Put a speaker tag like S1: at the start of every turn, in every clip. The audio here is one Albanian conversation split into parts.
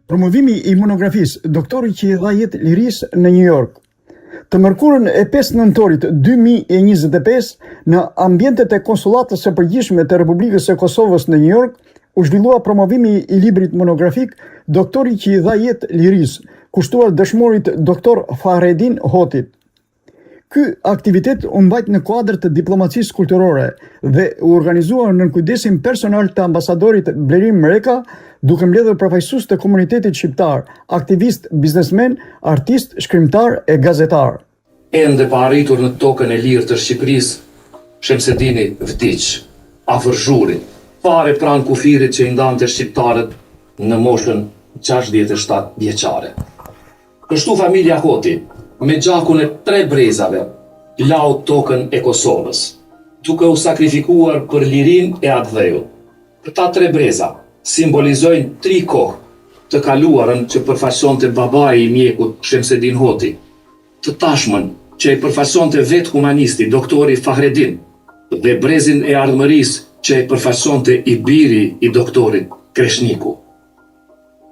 S1: Promovimi i monografisë Doktori që i dha jetë lirisë në New York. Të mërkurën e 5 nëntorit 2025, në ambientet e Konsullatës së Përgjithshme të Republikës së Kosovës në New York, u zhvillua promovimi i librit monografik Doktori që i dha jetë lirisë, kushtuar dëshmorit Doktor Fahredin Hotit. Ky aktivitet u mbajt në kuadër të diplomacisë kulturore dhe u organizua nën kujdesin personal të ambasadorit Blerim Reka, duke mbledhur përfaqësues të komunitetit shqiptar, aktivistë, biznesmenë, artistë, shkrimtarë e gazetarë.
S2: Ende pa arritur në tokën e lirë të Shqipërisë, Shemsedini vdiq, afër Zhurit, fare pranë kufirit që i ndante shqiptarët në moshën 67 vjeçare. Kështu familja Hoti, me gjakun e tre brezave, lau tokën e Kosovës, duke u sakrifikuar për lirinë e atdheut. Këta tre breza simbolizojnë tri kohë, të kaluarën që përfaqësonte babai i mjekut Shemsedin Hoti, të tashmen që e përfaqësonte vetë humanisti doktori Fahredin dhe brezin e ardhmërisë që e përfaqësonte i biri i doktorit Kreshniku.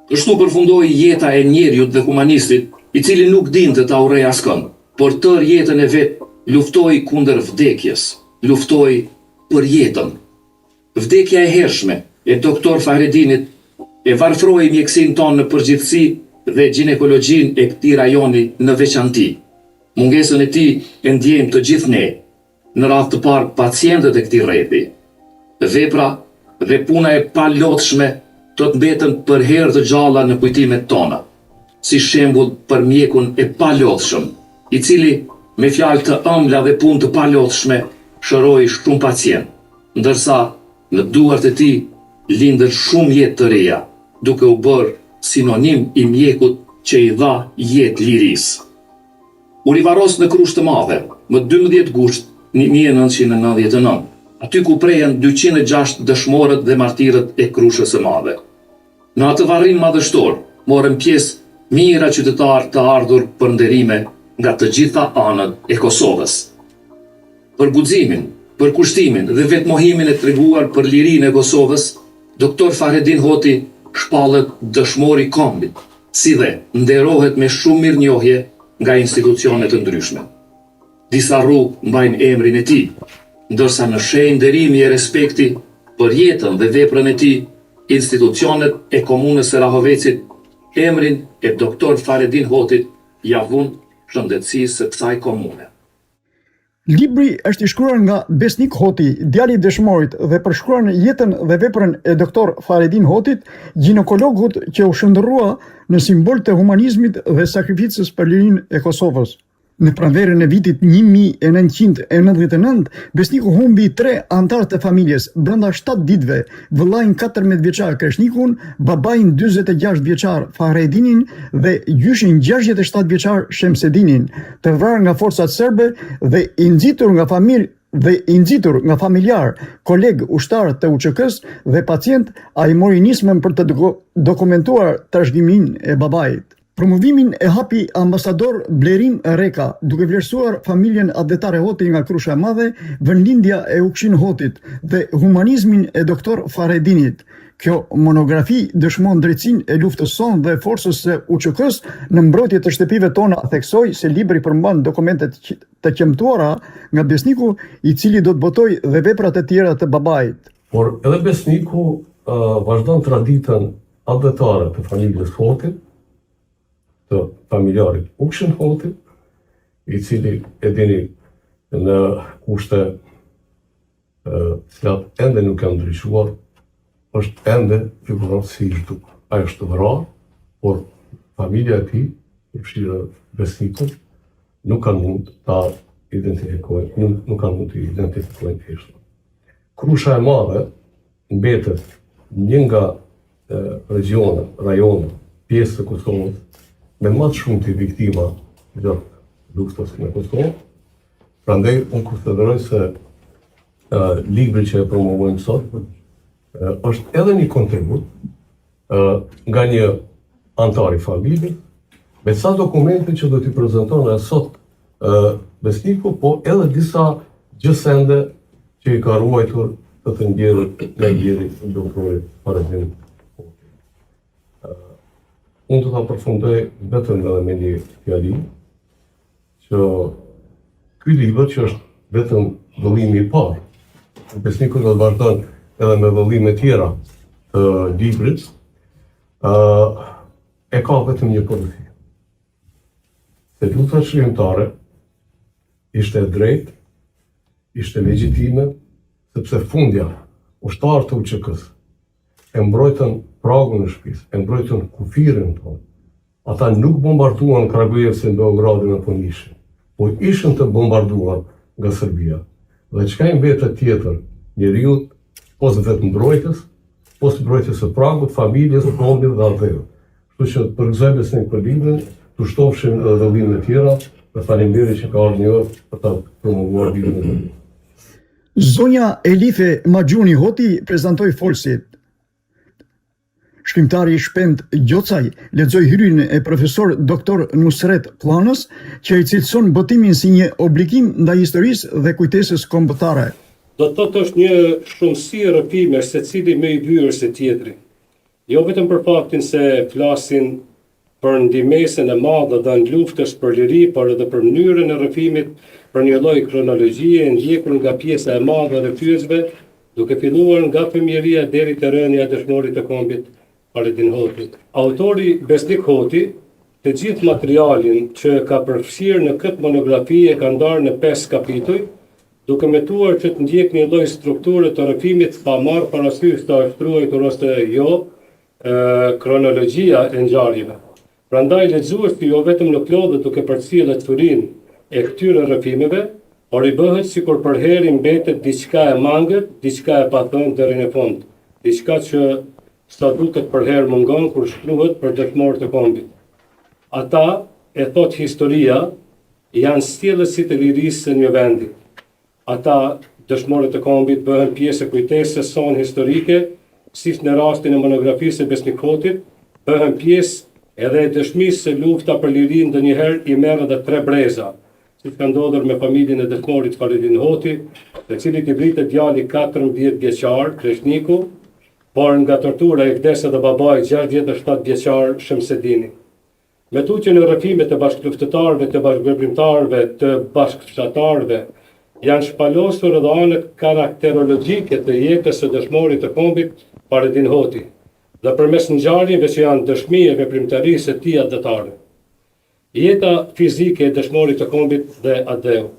S2: Kështu përfundoi jeta e njeriut dhe humanistit, i cili nuk dinte ta urrejë askënd, por tërë jetën e vet luftoi kundër vdekjes, luftoi për jetën. Vdekja e hershme e Doktor Fahredinit e varfëroi mjekësinë tonë në përgjithësi dhe gjinekologjinë e këtij rajoni në veçanti. Mungesën e tij e ndjejmë të gjithë ne, në radhë të parë pacientët e këtij rrethi. Vepra dhe puna e palodhshme do të mbeten përherë të gjalla në kujtimet tona, si shembull për mjekun e palodhshëm, i cili me fjalë të ëmbla dhe punë të palodhshme shëroi shumë pacientë, ndërsa në duart e tij lindën shumë jetë të reja, duke u bërë sinonim i mjekut që i dha jetë lirisë. U rivarros në Krushë të Madhe, më 12 gusht 1999, aty ku prehen 206 dëshmorët dhe martirët e Krushës së Madhe. Në atë varrim madhështor morën pjesë mijëra qytetarë të ardhur për nderime nga të gjitha anët e Kosovës. Për guximin, përkushtimin dhe vetëmohimin e treguar për lirinë e Kosovës, Doktor Fahredin Hoti shpallet dëshmor i kombit, si dhe nderohet me shumë mirënjohje nga institucione të ndryshme. Disa rrugë mbajnë emrin e tij, ndërsa në shenjë nderimi e respekti për jetën dhe veprën e tij, institucionet e komunës së Rahovecit emrin e Doktor Fahredin Hotit ia vunë shëndetësisë së kësaj komune.
S1: Libri është i shkruar nga Besnik Hoti, djali i dëshmorit dhe përshkruan jetën dhe veprën e doktor Fahredin Hotit, gjinekologut që u shndërrua në simbol të humanizmit dhe sakrificës për lirinë e Kosovës. Në pranverën e vitit 1999, Besniku humbi tre anëtarë të familjes brenda 7 ditëve, vëllain 14 vjeçar Kreshnikun, babain 46 vjeçar Fahredinin dhe gjyshin 67 vjeçar Shemsedinin, të vrarë nga forcat serbe dhe i nxitur nga familj dhe i nxitur nga familjarë, kolegë ushtarë të UÇK-së dhe pacientë, ai mori nismën për të dokumentuar trashëgiminë e babait. Promovimin e hapi ambasador Blerim Reka, duke vlerësuar familjen atdhetare Hoti nga Krusha e Madhe, vendlindja e Ukshin Hotit dhe humanizmin e doktor Fahredinit. Kjo monografi dëshmon drejtësinë e luftës sonë dhe forcës së UÇK-së në mbrojtje të shtëpive tona, theksoi se libri përmban dokumente të qëmtuara nga Besniku, i cili do të botojë dhe veprat e tjera të babait.
S3: Por edhe Besniku uh, vazhdon traditën atdhetare të familjes Hoti, të familjarit Ukshin Hoti, i cili e dini në kushte të cilat ende nuk janë ndryshuar, është ende figuron si i zhdukur. Ai është vrarë, por familja e tij, përfshirë Besnikun, nuk kanë mund ta identifikojnë, nuk, nuk kanë mund të identifikojnë eshtrat. Krusha e Madhe mbetet një nga regjionet, rajonet, pjesë të Kosovës me më të shumti viktima gjatë luftës në Kosovë. Prandaj unë konsideroj se uh, libri që e promovojmë sot uh, është edhe një kontribut uh, nga një anëtar i familjes me ca dokumente që do t'i prezenton edhe sot Besniku, po edhe disa gjësende që i ka ruajtur të të ndjerit nga i biri i doktorit Fahredin. Unë do ta përfundoj vetëm edhe me një fjali, që ky libër që është vetëm vëllimi i parë, Besniku do të vazhdon edhe me vëllime tjera të librit, e ka vetëm një porosi. Se lufta çlirimtare ishte e drejtë, ishte legjitime, sepse fundja ushtarët e UÇK-së e mbrojtën pragun e shtëpisë, e mbrojtën kufirin tonë. Ata nuk bombarduan Kragujevcin, Beogradin apo Nishin, po ishin të bombarduar nga Serbia. Dhe çka i mbetet tjetër njeriut pos vetëmbrojtjes, pos mbrojtjes së pragut, familjes, kombit dhe atdheut. Kështu që të përgëzoj Besnik për librin, t'u shtofshin edhe vëllime tjera, dhe faleminderit që ka ardhur një orë për ta promovuar librin e tij.
S1: Zonja Elife Maxhuni Hoti prezantoi folësit. Shkrimtari Shpend Gjocaj lexoi hyrjen e profesor doktor Nusret Pllanës, që e cilëson botimin si një obligim ndaj historisë dhe kujtesës kombëtare.
S4: Do të thotë është një shumësi rrëfimesh secili më i vyer se tjetri. Jo vetëm për faktin se flasin për ndihmesën e madhe dhënë luftës për liri, por edhe për mënyrën e rrëfimit, për një lloj kronologjie e ndjekur nga pjesa e madhe e rrëfyesve, duke filluar nga fëmijëria deri te rënia e dëshmorit të kombit, Fahredin Hoti. Autori Besnik Hoti, të gjithë materialin që ka përfshirë në këtë monografi e ka ndarë në pesë kapituj, duke mëtuar që të ndjekë një lloj strukture të rrëfimit pa marrë parasysh sa është ruajtur ose jo kronologjia e ngjarjeve. Prandaj lexuesi jo vetëm nuk lodhet duke përcjellë ecurinë e këtyre rrëfimeve, por i bëhet sikur përherë i mbetet diçka e mangët, diçka e pathënë deri në fund, diçka që sa duket përherë mungon kur shkruhet për dëshmorët e kombit. Ata, e thotë historia, janë sjellësit e lirisë së një vendi. Ata, dëshmorët e kombit, bëhen pjesë e kujtesës sonë historike, siç në rastin e monografisë së Besnik Hotit, bëhen pjesë edhe e dëshmisë se lufta për liri ndonjëherë i merr edhe tre breza, siç ka ndodhur me familjen e dëshmorit Fahredin Hoti, të cilit i vritet djali 14 vjeçar, Kreshniku, por nga tortura i vdes edhe babai 67 vjeçar, Shemsedini. Më tutje në rrëfimet e bashkëluftëtarëve, të bashkëveprimtarëve, të bashkëfshatarëve, janë shpalosur edhe anët karakterologjike të jetës së dëshmorit të kombit, Fahredin Hoti, dhe përmes ngjarjeve që janë dëshmi e veprimtarisë së tij atdhetare. Jeta fizike e dëshmorit të kombit dhe atdheut.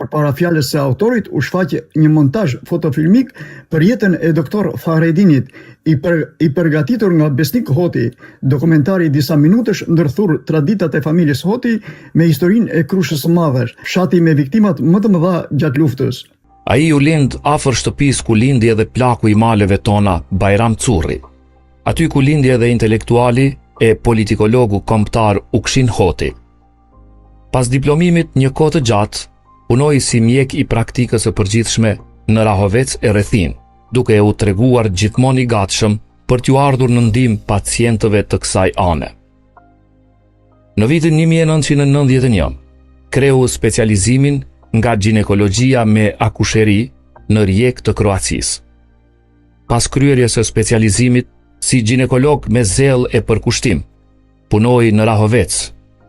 S1: Përpara fjalës së autorit u shfaq një montazh fotofilmik për jetën e doktor Fahredinit, i, për, i përgatitur nga Besnik Hoti. Dokumentari disa minutësh ndërthur traditat e familjes Hoti me historinë e Krushës së Madhe, fshati me viktimat më të mëdha gjatë luftës.
S2: Ai u lind afër shtëpisë ku lindi edhe plaku i maleve tona, Bajram Curri. Aty ku lindi edhe intelektuali e politikologu kombëtar Ukshin Hoti. Pas diplomimit një kohë të gjatë, punoi si mjek i praktikës së përgjithshme në Rahovec e rrethinë, duke u treguar gjithmonë i gatshëm për t'ju ardhur në ndihmë pacientëve të kësaj ane. Në vitin 1991, kreu specializimin nga gjinekologjia me akusheri në Rijekë të Kroacisë. Pas kryerjes së specializimit si gjinekolog me zell e përkushtim, Punoi në Rahovec,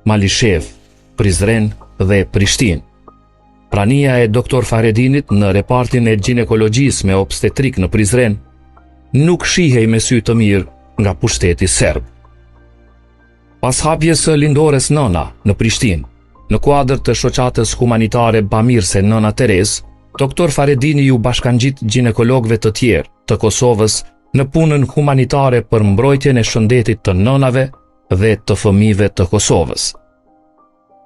S2: Malishevë, Prizren dhe Prishtinë. Prania e doktor Fahredinit në repartin e gjinekologjisë me obstetrikë në Prizren nuk shihej me sy të mirë nga pushteti serb. Pas hapjes së Lindores Nëna në Prishtinë, në kuadër të shoqatës humanitare bamirëse Nëna Terezë, doktor Fahredini iu bashkangjit gjinekologëve të tjerë të Kosovës në punën humanitare për mbrojtjen e shëndetit të nënave dhe të fëmijëve të Kosovës.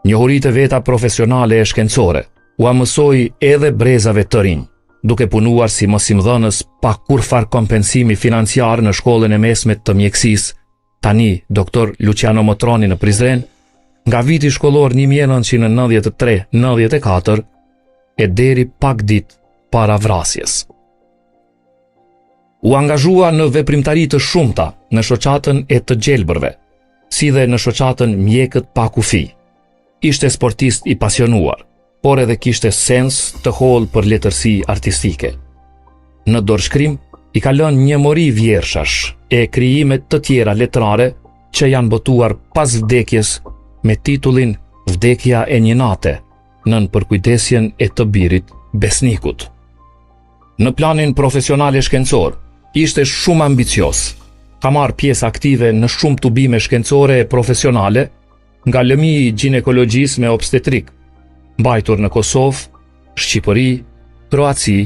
S2: Njohuritë e veta profesionale e shkencore ua mësoi edhe brezave të rinj, duke punuar si mësimdhënës pa kurrfarë kompensimi financiar në shkollën e mesme të mjekësisë, tani Dr. Luciano Motroni në Prizren, nga viti shkollor 1993-94 e deri pak ditë para vrasjes. U angazhua në veprimtari të shumta në shoqatën e të gjelbërve, si dhe në shoqatën Mjekët pa Kufi. Ishte sportist i pasionuar, por edhe kishte sens të hollë për letërsi artistike. Në dorëshkrim i ka lënë një mori vjershash e krijime të tjera letrare. që janë botuar pas vdekjes me titullin Vdekja e një nate, nën përkujdesjen e të birit Besnikut. Në planin profesional e shkencor, ishte shumë ambicioz. Ka marrë pjesë aktive në shumë tubime shkencore e profesionale, nga lëmi i gjinekologjisë me obstetrikë, mbajtur në Kosovë, Shqipëri, Kroaci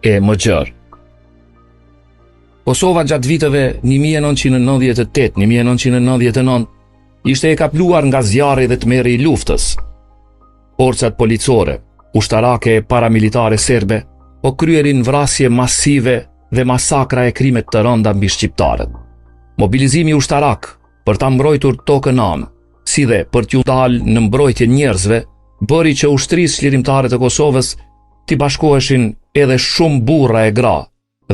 S2: e më gjerë. Kosova gjatë viteve 1998-1999 ishte e kapluar nga zjarri dhe tmerri i luftës. Forcat policore, ushtarake e paramilitare serbe po kryenin vrasje masive dhe masakra e krime të rënda mbi shqiptarët. Mobilizimi ushtarak për ta mbrojtur tokën amë, si dhe për t'ju dalë në mbrojtje njerëzve, bëri që ushtrisë çlirimtare të Kosovës t'i bashkoheshin edhe shumë burra e gra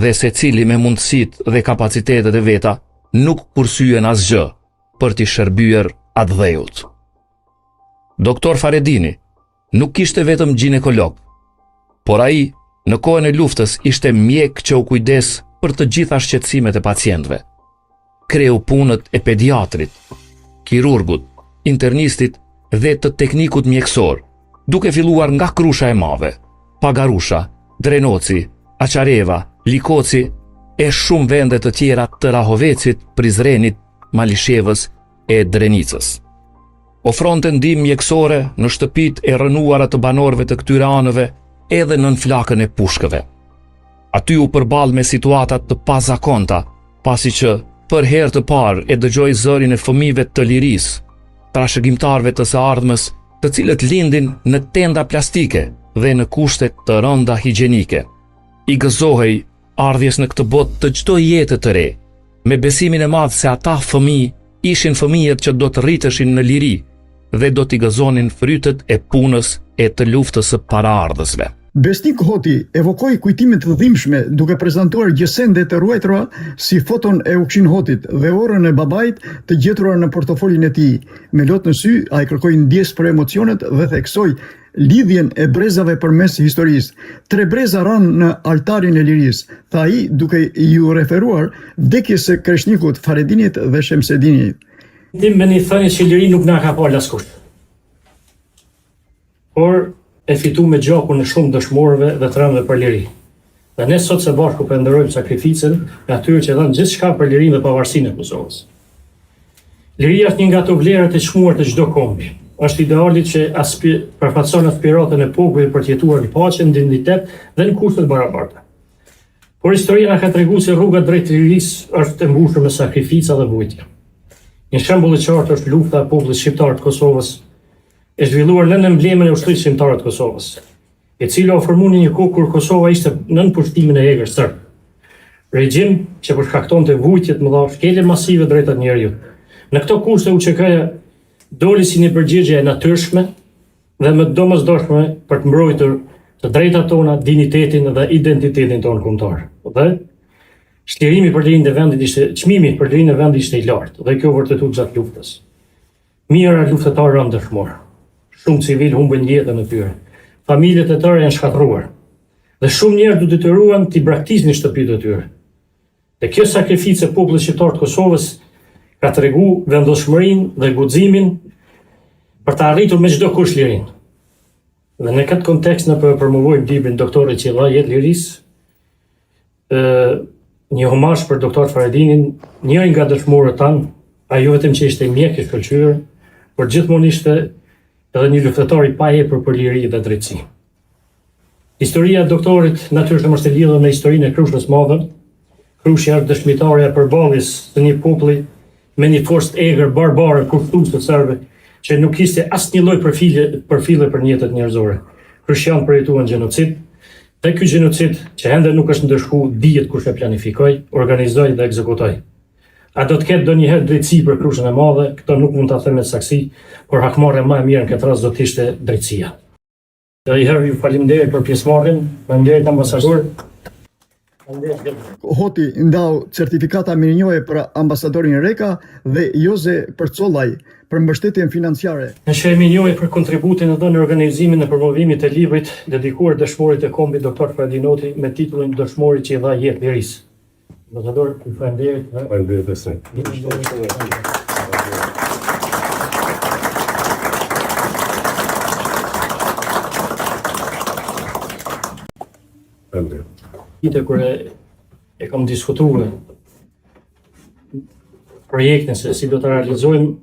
S2: dhe secili me mundësitë dhe kapacitetet e veta nuk kursyen asgjë për t'i shërbyer atdheut. Doktor Faredini nuk ishte vetëm gjinekolog, por ai në kohën e luftës ishte mjek që u kujdes për të gjitha shqetësimet e pacientëve. Kreu punët e pediatrit, kirurgut, internistit dhe të teknikut mjekësor, duke filluar nga Krusha e Madhe, Pagarusha, Drenoci, Açareva, Likoci e shumë vende të tjera të Rahovecit, Prizrenit, Malishevës e Drenicës. Ofronte ndihmë mjekësore në shtëpitë e rrënuara të banorëve të këtyre anëve edhe nën flakën e pushkëve. Aty u përball me situata të pazakonta, pasi që për herë të parë e dëgjoi zërin e fëmijëve të lirisë, trashëgimtarëve të së ardhmes, të cilët lindin në tenda plastike dhe në kushte të rënda higjienike. I gëzohej ardhjes në këtë botë të çdo jete të re, me besimin e madh se ata fëmijë ishin fëmijët që do të rriteshin në liri dhe do t'i gëzonin frytet e punës e të luftës së paraardhësve.
S1: Besnik Hoti evokoi kujtime të dhimbshme duke prezantuar gjësende të ruajtura si foton e Ukshin Hotit dhe orën e babait të gjetura në portofolin e tij. Me lot në sy, ai kërkoi ndjesë për emocionet dhe theksoi lidhjen e brezave përmes historisë. Tre breza ranë në altarin e lirisë, tha ai duke iu referuar vdekjes së Kreshnikut, Faredinit dhe Shemsedinit.
S5: Tim me një thënie që lirinë nuk na ka falë askush. Por e fitu me gjakun e shumë dëshmorëve dhe të rënëve për liri. Dhe ne sot së bashku po e nderojmë sakrificën e atyre që dhanë gjithçka për lirinë dhe pavarësinë e Kosovës. Liria është një nga ato vlerat e çmuar të çdo kombi. Është ideali që aspi, përfaqëson aspiratën e popullit për të jetuar në paqe, në dinjitet dhe në kushte të barabarta. Por historia na ka treguar se rruga drejt lirisë është e mbushur me sakrifica dhe vuajtje. Një shembull i qartë është lufta e popullit shqiptar të Kosovës, e zhvilluar nën emblemën e Ushtrisë Çlirimtare të Kosovës, e cila u formu në një kohë kur Kosova ishte nën pushtimin e egër serb. Regjim që po shkaktonte vuajtje të mëdha, shkelje masive të drejtat e njeriut. Në këto kushte UÇK-ja doli si një përgjigje e natyrshme dhe më e domosdoshme për të mbrojtur të drejtat tona, dinjitetin dhe identitetin tonë kombëtar. Dhe çlirimi për lirinë e vendit ishte çmimi për lirinë e vendit ishte i lartë dhe kjo u vërtetu gjatë luftës. Mijëra luftëtarë ranë dëshmorë. Shumë civilë humbën jetën e tyre. Familjet e tëra janë shkatërruar. Dhe shumë njerëz u detyruan t'i braktisnin shtëpitë e tyre. Dhe kjo sakrificë e popullit shqiptar të Kosovës ka tregu vendosmërinë dhe guximin për të arritur me çdo kusht lirinë. Dhe në këtë kontekst ne po e promovojmë librin Doktori që i dha jetë lirisë, ë një homazh për doktor Faredinin, njëri nga dëshmorët tanë, ai jo vetëm që ishte mjek i shkëlqyer, por gjithmonë ishte edhe një luftëtar i paepur për liri dhe drejtësi. Historia e doktorit natyrshëm është e lidhur me historinë e Krushës Madhe. Krushja është dëshmitarja e përballjes së një populli me një forcë të egër barbare pushtuese serbe që nuk kishte asnjë lloj përfilje përfillje për jetët njerëzore. Krushjanët përjetuan gjenocid dhe ky gjenocid që ende nuk është ndëshku dihet kush e planifikoi, organizoi dhe ekzekutoi. A do të ketë ndonjëherë drejtësi për Krushën e Madhe? Këtë nuk mund ta them me saktësi, por hakmarrja më e mirë në këtë rast do të ishte drejtësia. Edhe një herë ju faleminderit për pjesëmarrjen, faleminderit ambasador.
S1: Hoti ndau certifikata mirënjohje për ambasadorin Reka dhe Joze Përcollaj për mbështetjen financiare.
S5: Në shenjë mirënjohje për kontributin e dhënë në organizimin e promovimit të librit dedikuar dëshmorit të kombit Dr. Fahredin Hoti me titullin Dëshmori që i dha jetë lirisë. Ambasador, ju faleminderit.
S3: Faleminderit Besnik. Faleminderit.
S5: Vite kur e, e kam diskutuar projektin se si do ta realizojmë,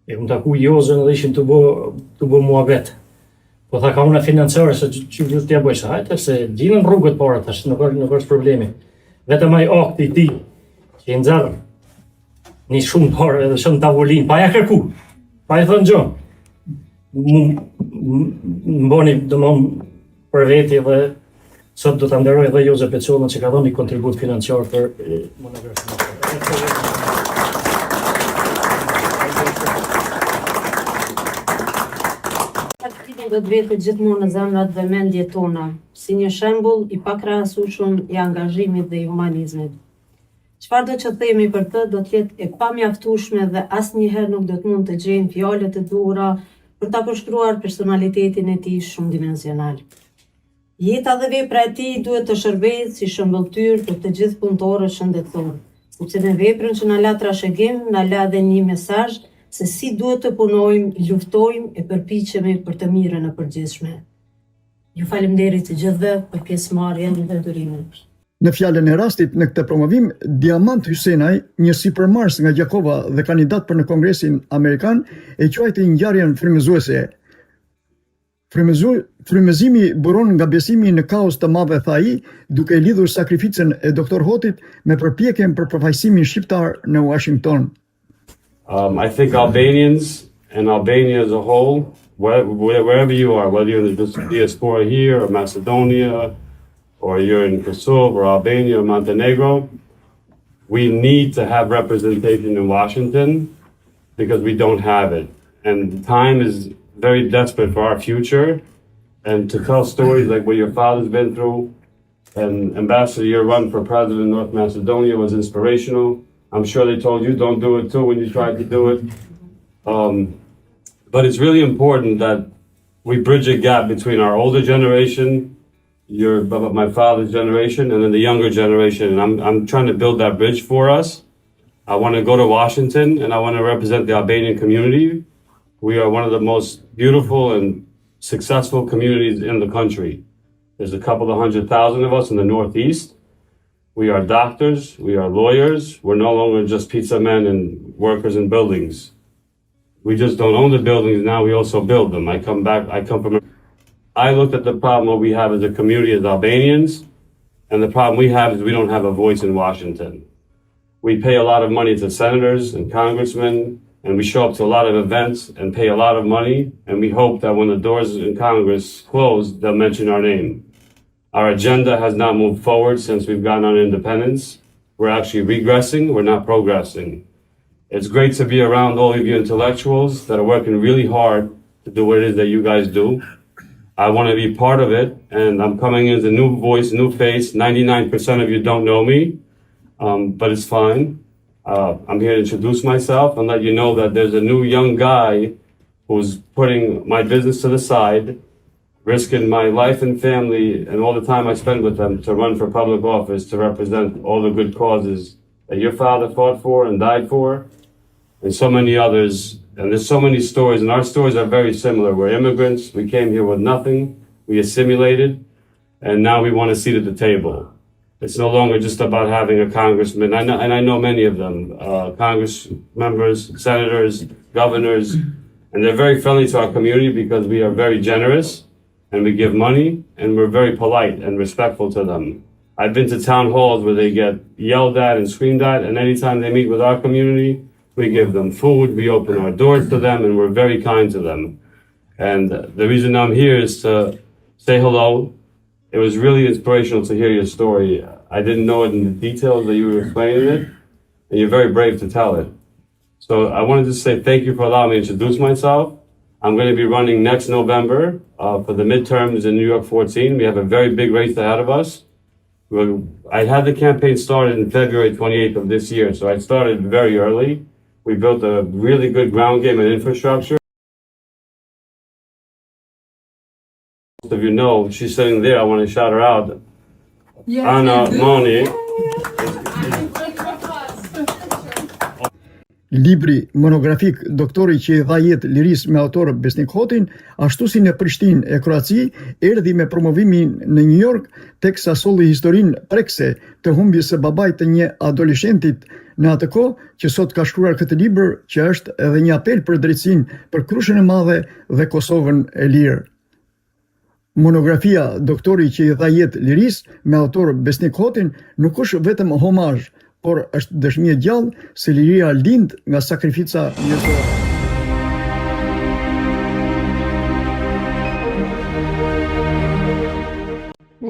S5: e kam taku Jozën dhe ishim tu bo, tu bo muhabet. Po tha ka una financiare se që do t'ja bëj, hajde se gjinen rrugët para tash, nuk është nuk është problemi. Vetëm ai akti i tij që i nxjerr një shumë pare edhe shumë tavolinë, pa ja kërku, pa i thënë gjë. Më boni, domethënë, për veti dhe sot do ta nderoj edhe Joze Pecollën që ka dhënë një kontribut financiar për monografinë.
S6: Do të mbetet gjithmonë në zemrat dhe mendjet tona, si një shembull i pakrahasueshëm i angazhimit dhe i humanizmit. Çfarëdo që themi për të do të jetë e pamjaftueshme dhe asnjëherë nuk do të mund të gjejmë fjalët e duhura për ta përshkruar personalitetin e tij shumëdimensional. Jeta dhe vepra e tij duhet të shërbejë si shëmbëlltyrë për të gjithë punëtorët shëndetësorë, sepse me veprën që na la trashëgim, na la edhe një mesazh se si duhet të punojmë, luftojmë e përpiqemi për të mirën e përgjithshme. Ju faleminderit të gjithëve për pjesëmarrjen dhe durimin.
S1: Në fjalën e rastit në këtë promovim, Diamant Hysenaj, një sipërmarrës nga Gjakova dhe kandidat për në Kongresin Amerikan, e quajti ngjarjen frymëzuese. Frymëzu, frymëzimi buron nga besimi në kauzë të madhe, tha ai, duke e lidhur sakrificën e Dr. Hotit me përpjekjen për përfaqësimin shqiptar në Washington.
S4: Um, I think Albanians and Albania as a whole, where, wherever you are, whether you're in the diaspora here or Macedonia, or you're in Kosovo or Albania or Montenegro, we need to have representation in Washington because we don't have it. And the time is very desperate for our future. And to tell stories like what your father's been through, and Ambassador, your run for president of North Macedonia was inspirational. I'm sure they told you don't do it too when you tried to do it. Um, but it's really important that we bridge a gap between our older generation, your my father's generation, and then the younger generation. And I'm I'm trying to build that bridge for us. I want to go to Washington and I want to represent the Albanian community. We are one of the most beautiful and successful communities in the country. There's a couple of 100,000 of us in the Northeast. We are doctors, we are lawyers. We're no longer just pizza men and workers in buildings. We just don't own the buildings now, we also build them. I come back, I come from, I looked at the problem what we have as a community as Albanians, and the problem we have is we don't have a voice in Washington. We pay a lot of money to senators and congressmen, and we show up to a lot of events and pay a lot of money, and we hope that when the doors in Congress close, they'll mention our name. Our agenda has not moved forward since we've gotten our independence. We're actually regressing, we're not progressing. It's great to be around all of you intellectuals that are working really hard to do what it is that you guys do. I want to be part of it, and I'm coming in as a new voice, new face. 99% of you don't know me, um, but it's fine. Uh, I'm here to introduce myself and let you know that there's a new young guy who's putting my business to the side, risking my life and family and all the time I spend with them to run for public office to represent all the good causes that your father fought for and died for, and so many others. And there's so many stories, and our stories are very similar. We're immigrants. We came here with nothing. We assimilated, and now we want a seat at the table. It's no longer just about having a congressman. I know, and I know many of them, uh, Congress members, senators, governors, and they're very friendly to our community because we are very generous and we give money and we're very polite and respectful to them. I've been to town halls where they get yelled at and screamed at, and anytime they meet with our community, we give them food, we open our doors to them, and we're very kind to them. And the reason I'm here is to say hello. It was really inspirational to hear your story. I didn't know it in the details that you were explaining it, and you're very brave to tell it. So I wanted to say thank you for allowing me to introduce myself. I'm going to be running next November uh, for the midterms in New York 14. We have a very big race ahead of us. I had the campaign started in February 28th of this year, so I started very early. We built a really good ground game and infrastructure. Most of you know, she's sitting there. I want to shout her out. Yes, Anna Moni.
S1: Libri monografik Doktori që i dha jetë lirisë me autor Besnik Hotin, ashtu si në Prishtinë e Kroaci, erdhi me promovimin në New York, teksa solli historinë prekëse të humbjes së babait të një adoleshentit në atë kohë, që sot ka shkruar këtë libër që është edhe një apel për drejtësinë për Krushën e Madhe dhe Kosovën e lirë. Monografia Doktori që i dha jetë lirisë me autor Besnik Hotin nuk është vetëm homazh, por është dëshmi e gjallë se liria lind nga sakrifica njerëzore.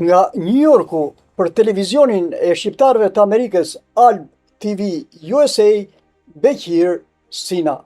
S1: Nga New Yorku për televizionin e shqiptarëve të Amerikës Alb TV USA, Beqir Sina.